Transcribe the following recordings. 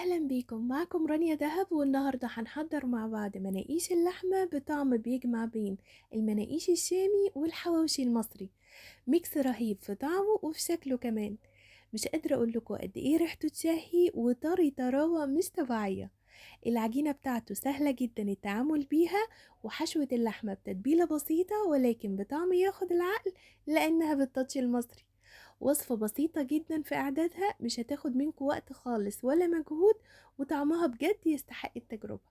أهلا بيكم، معكم رانيا دهب، والنهاردة هنحضر مع بعض مناقيش اللحمة بطعم بيجمع بين المناقيش الشامي والحواوشي المصري. mix رهيب في طعمه وفي شكله كمان. مش قادرة اقول لكم قد ايه ريحته تشهي وطري طراوة مش طبيعية. العجينة بتاعته سهلة جدا التعامل بيها، وحشوة اللحمة بتتبيلة بسيطة ولكن بطعم ياخد العقل لأنها بال touch المصري. وصفة بسيطة جدا في إعدادها، مش هتاخد منكم وقت خالص ولا مجهود، وطعمها بجد يستحق التجربة.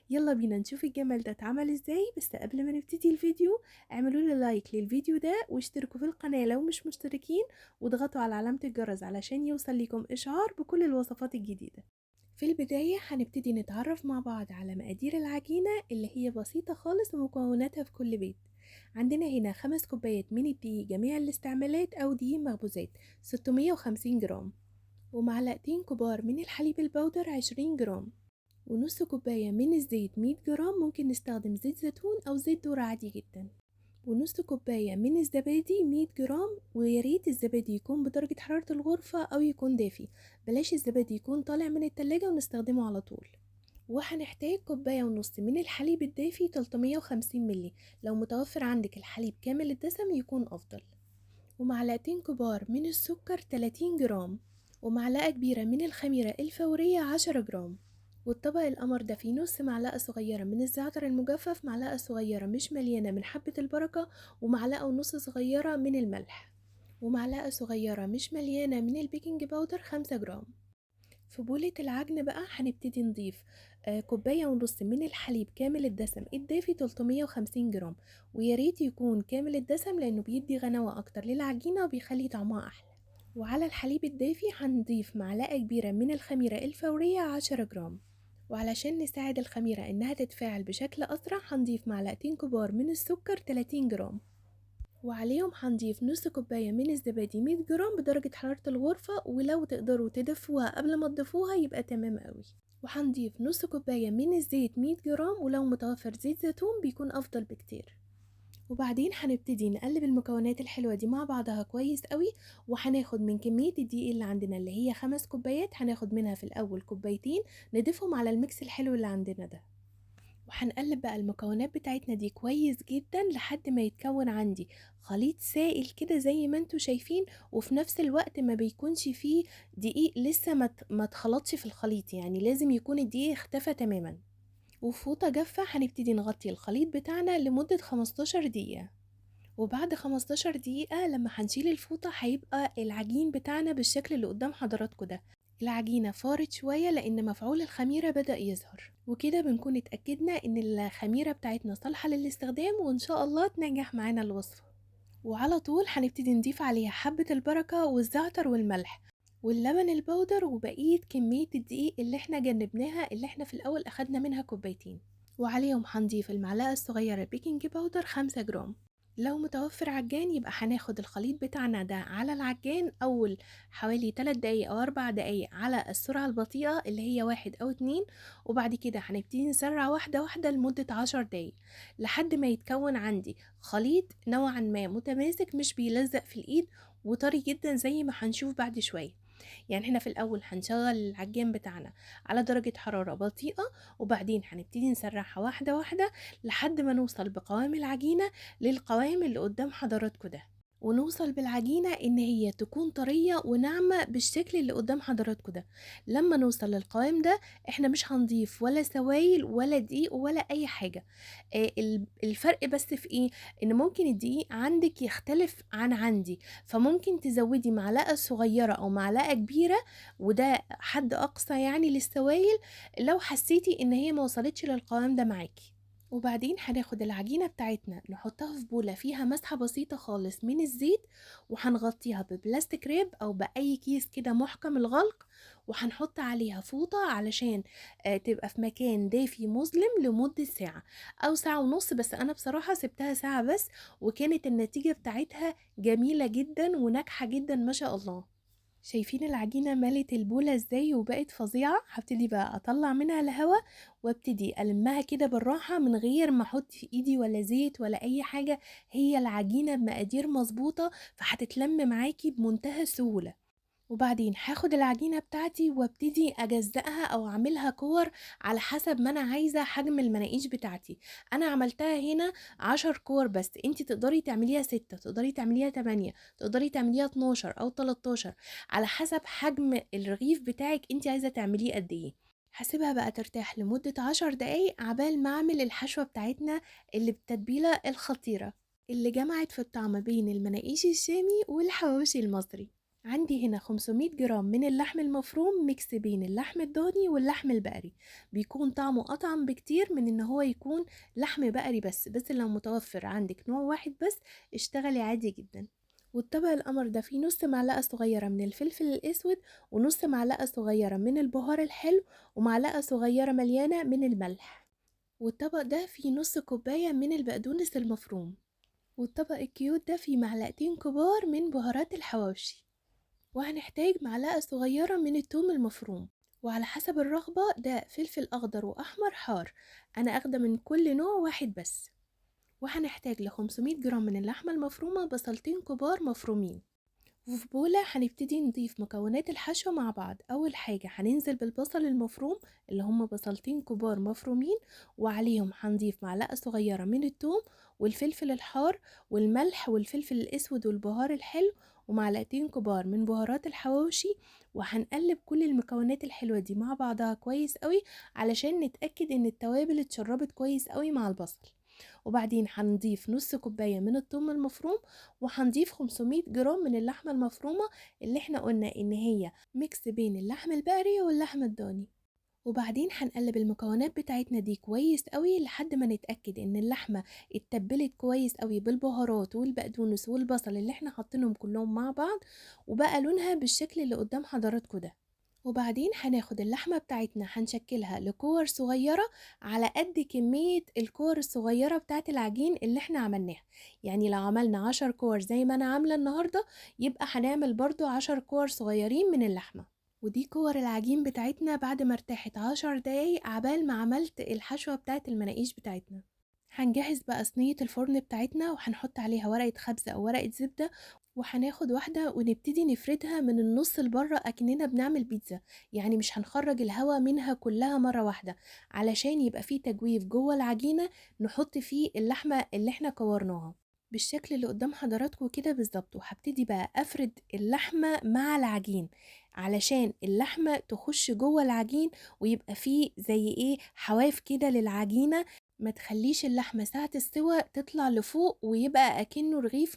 يلا بينا نشوف الجمال ده اتعمل ازاي. بس قبل ما نبتدي الفيديو اعملوا لي like للفيديو ده، واشتركوا في القناة لو مش مشتركين، واضغطوا على علامة الجرس علشان يوصل لكم اشعار بكل الوصفات الجديدة. في البداية هنبتدي نتعرف مع بعض على مقادير العجينة اللي هي بسيطة خالص ومكوناتها في كل بيت. عندنا هنا 5 كوبايات من الدقيق جميع الاستعمالات أو دقيق مخبوزات 650 جرام، ومعلقتين كبار من الحليب البودر 20 جرام، ونص كوباية من الزيت 100 جرام، ممكن نستخدم زيت زيتون أو زيت ذرة عادي جدا، ونص كوباية من الزبادي 100 جرام، وياريت الزبادي يكون بدرجة حرارة الغرفة أو يكون دافي، بلاش الزبادي يكون طالع من التلاجة ونستخدمه على طول. وهنحتاج كوباية ونص من الحليب الدافي 350 ملي، لو متوفر عندك الحليب كامل الدسم يكون أفضل، ومعلقتين كبار من السكر 30 جرام، ومعلقة كبيرة من الخميرة الفورية 10 جرام. والطبق القمر ده فيه نص معلقة صغيرة من الزعتر المجفف، معلقة صغيرة مش مليانة من حبة البركة، ومعلقة ونص صغيرة من الملح، ومعلقة صغيرة مش مليانة من ال baking powder 5 جرام. في بولة العجن بقى هنبتدي نضيف كوباية ونص من الحليب كامل الدسم الدافي 350 جرام، وياريت يكون كامل الدسم لأنه بيدي غناوة أكتر للعجينة وبيخلي طعمها أحلى. وعلى الحليب الدافي هنضيف معلقة كبيرة من الخميرة الفورية 10 جرام، وعلشان نساعد الخميرة إنها تتفاعل بشكل أسرع هنضيف معلقتين كبار من السكر 30 جرام، وعليهم هنضيف نص كوباية من الزبادي 100 جرام بدرجة حرارة الغرفة، ولو تقدروا تدفوها قبل ما تضيفوها يبقى تمام قوي. وهنضيف نص كوباية من الزيت 100 جرام، ولو متوفر زيت زيتون بيكون أفضل بكتير. وبعدين هنبتدي نقلب المكونات الحلوة دي مع بعضها كويس قوي، وهناخد من كمية الدقيق اللي عندنا اللي هي 5 كوبايات، هناخد منها في الأول كوبايتين نضيفهم على ال mix الحلو اللي عندنا ده. وهنقلب بقى المكونات بتاعتنا دي كويس جدا لحد ما يتكون عندي خليط سائل كده زي ما انتوا شايفين، وفي نفس الوقت ما بيكونش فيه دقيق لسه ما اتخلطش في الخليط، يعني لازم يكون الدقيق اختفى تماما. وفوطة جافة هنبتدي نغطي الخليط بتاعنا لمدة 15 دقيقة، وبعد 15 دقيقة لما هنشيل الفوطة هيبقى العجين بتاعنا بالشكل اللي قدام حضراتكم ده. العجينة فارت شوية لأن مفعول الخميرة بدأ يظهر، وكده بنكون اتأكدنا إن الخميرة بتاعتنا صالحة للاستخدام وإن شاء الله تنجح معانا الوصفة. وعلى طول هنبتدي نضيف عليها حبة البركة والزعتر والملح واللبن البودر وبقية كمية الدقيق اللي احنا جنبناها اللي احنا في الأول أخدنا منها كوبايتين، وعليهم هنضيف المعلقة الصغيرة baking powder 5 جرام. لو متوفر عجان يبقى هناخد الخليط بتاعنا ده على العجان أول حوالي 3 دقايق أو 4 دقايق على السرعة البطيئة اللي هي 1 أو 2، وبعد كده هنبتدي نسرع واحدة واحدة لمدة 10 دقايق لحد ما يتكون عندي خليط نوعا ما متماسك مش بيلزق في الإيد وطري جدا زي ما هنشوف بعد شوية. يعني احنا في الأول هنشغل العجان بتاعنا على درجة حرارة بطيئة، وبعدين هنبتدي نسرعها واحدة واحدة لحد ما نوصل بقوام العجينة للقوام اللي قدام حضراتكم ده، ونوصل بالعجينة إن هي تكون طرية وناعمة بالشكل اللي قدام حضراتكم ده. لما نوصل للقوام ده احنا مش هنضيف ولا سوائل ولا دقيق ولا أي حاجة. الفرق بس في إيه؟ إن ممكن الدقيق عندك يختلف عن عندي، فممكن تزودي معلقة صغيرة أو معلقة كبيرة، وده حد أقصى يعني للسوائل لو حسيتي إن هي ما وصلتش للقوام ده معاكي. وبعدين هناخد العجينة بتاعتنا نحطها في بولة فيها مسحة بسيطة خالص من الزيت، وهنغطيها ب plastic wrap أو بأي كيس كده محكم الغلق، وهنحط عليها فوطة علشان تبقى في مكان دافي مظلم لمدة ساعة أو ساعة ونص، بس أنا بصراحة سبتها ساعة بس، وكانت النتيجة بتاعتها جميلة جدا وناجحة جدا ما شاء الله. شايفين العجينة ملت البولة ازاي وبقت فظيعة؟ هبتدي بقى اطلع منها الهواء وابتدي المها كده بالراحة من غير ما احط في ايدي ولا زيت ولا اي حاجة، هي العجينة بمقادير مظبوطة فهتتلم معاكي بمنتهى السهولة. وبعدين هاخد العجينة بتاعتي وابتدي اجزأها او اعملها كور على حسب ما انا عايزة حجم المناقيش بتاعتي. انا عملتها هنا 10 كور بس، انتي تقدري تعمليها 6، تقدري تعمليها 8، تقدري تعمليها 12 او 13، على حسب حجم الرغيف بتاعك انتي عايزة تعمليه قد ايه. هسيبها بقى ترتاح لمدة 10 دقايق عبال ما اعمل الحشوة بتاعتنا اللي بالتتبيلة الخطيرة اللي جمعت في الطعم بين المناقيش الشامي والحواوشي المصري. عندي هنا 500 جرام من اللحم المفروم، mix بين اللحم الضاني واللحم البقري، بيكون طعمه أطعم بكتير من ان هو يكون لحم بقري بس، بس لو متوفر عندك نوع واحد بس اشتغلي عادي جدا. والطبق القمر ده فيه نص معلقة صغيرة من الفلفل الأسود، ونص معلقة صغيرة من البهار الحلو، ومعلقة صغيرة مليانة من الملح. والطبق ده فيه نص كوباية من البقدونس المفروم. والطبق ال cute ده فيه معلقتين كبار من بهارات الحواوشي. وهنحتاج معلقة صغيرة من التوم المفروم، وعلى حسب الرغبة ده فلفل أخضر وأحمر حار، أنا أخده من كل نوع واحد بس. وهنحتاج ل500 جرام من اللحمة المفرومة، بصلتين كبار مفرومين. وفي بولة هنبتدي نضيف مكونات الحشو مع بعض. أول حاجة هننزل بالبصل المفروم اللي هم بصلتين كبار مفرومين، وعليهم هنضيف معلقة صغيرة من التوم والفلفل الحار والملح والفلفل الأسود والبهار الحلو، ومعلقتين كبار من بهارات الحواوشي. وهنقلب كل المكونات الحلوة دي مع بعضها كويس قوي علشان نتأكد ان التوابل اتشربت كويس قوي مع البصل. وبعدين هنضيف نص كوباية من الثوم المفروم، وهنضيف 500 جرام من اللحمة المفرومة اللي احنا قلنا ان هي mix بين اللحم البقري واللحم الضاني. وبعدين هنقلب المكونات بتاعتنا دي كويس قوي لحد ما نتأكد ان اللحمة اتبلت كويس قوي بالبهارات والبقدونس والبصل اللي احنا حاطينهم كلهم مع بعض، وبقى لونها بالشكل اللي قدام حضراتكم ده. وبعدين هناخد اللحمة بتاعتنا هنشكلها لكور صغيرة على قد كمية الكور الصغيرة بتاعت العجين اللي احنا عملناها. يعني لو عملنا 10 كور زي ما انا عاملة النهاردة يبقى هنعمل برضو 10 كور صغيرين من اللحمة. ودي كور العجين بتاعتنا بعد ما ارتاحت 10 دقايق عبال ما عملت الحشوة بتاعت المناقيش بتاعتنا. هنجهز بقى صينية الفرن بتاعتنا، وهنحط عليها ورقة خبز أو ورقة زبدة، وهناخد واحدة ونبتدي نفردها من النص لبره أكننا بنعمل بيتزا، يعني مش هنخرج الهواء منها كلها مرة واحدة علشان يبقى فيه تجويف جوه العجينة نحط فيه اللحمة اللي احنا كورناها بالشكل اللي قدام حضراتكم كده بالظبط. وهبتدي بقى أفرد اللحمة مع العجين علشان اللحمة تخش جوه العجين ويبقى فيه زي ايه حواف كده للعجينة، ما تخليش اللحمة ساعة السوى تطلع لفوق ويبقى أكنه رغيف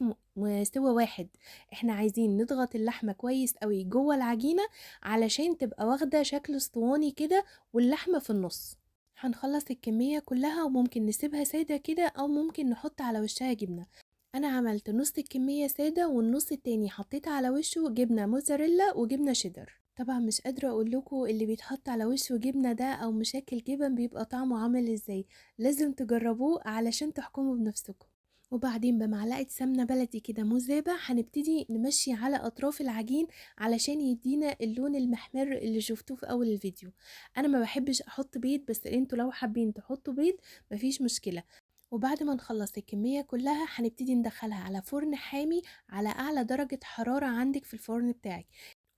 سوى واحد. احنا عايزين نضغط اللحمة كويس قوي جوه العجينة علشان تبقى واخدة شكل اسطواني كده واللحمة في النص. هنخلص الكمية كلها وممكن نسيبها سادة كده أو ممكن نحط على وشها جبنة. أنا عملت نص الكمية سادة والنص التاني حطيت على وشه جبنة موزاريلا وجبنة شيدر. طبعا مش قادرة اقول لكم اللي بيتحط على وشه جبنة ده او مشاكل جبن بيبقى طعمه عامل ازاي، لازم تجربوه علشان تحكموا بنفسكم. وبعدين بمعلقة سمنة بلدي كده مذابة هنبتدي نمشي على اطراف العجين علشان يدينا اللون المحمر اللي شفتوه في اول الفيديو. انا ما بحبش احط بيض، بس انتوا لو حابين تحطوا بيض مفيش مشكلة. وبعد ما نخلص الكمية كلها هنبتدي ندخلها على فرن حامي على اعلى درجة حرارة عندك في الفرن بتاعك،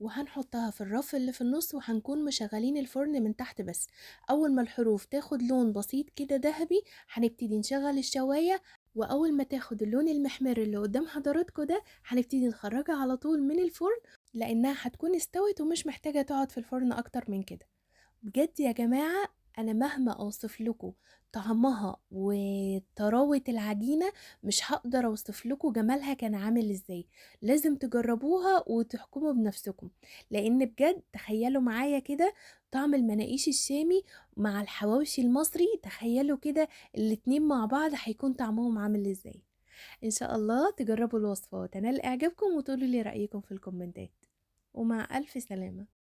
وهنحطها في الرف اللي في النص، وهنكون مشغلين الفرن من تحت بس. اول ما الحروف تاخد لون بسيط كده ذهبي هنبتدي نشغل الشواية، واول ما تاخد اللون المحمر اللي قدام حضراتكم ده هنبتدي نخرجها على طول من الفرن لانها هتكون استوت ومش محتاجة تقعد في الفرن اكتر من كده. بجد يا جماعة انا مهما اوصف لكم طعمها وطراوة العجينة مش هقدر اوصف لكم جمالها كان عامل ازاي، لازم تجربوها وتحكموا بنفسكم، لان بجد تخيلوا معايا كده طعم المناقيش الشامي مع الحواوشي المصري، تخيلوا كده الاتنين مع بعض هيكون طعمهم عامل ازاي. ان شاء الله تجربوا الوصفة وتنال اعجابكم وتقولوا لي رأيكم في الكومنتات، ومع الف سلامة.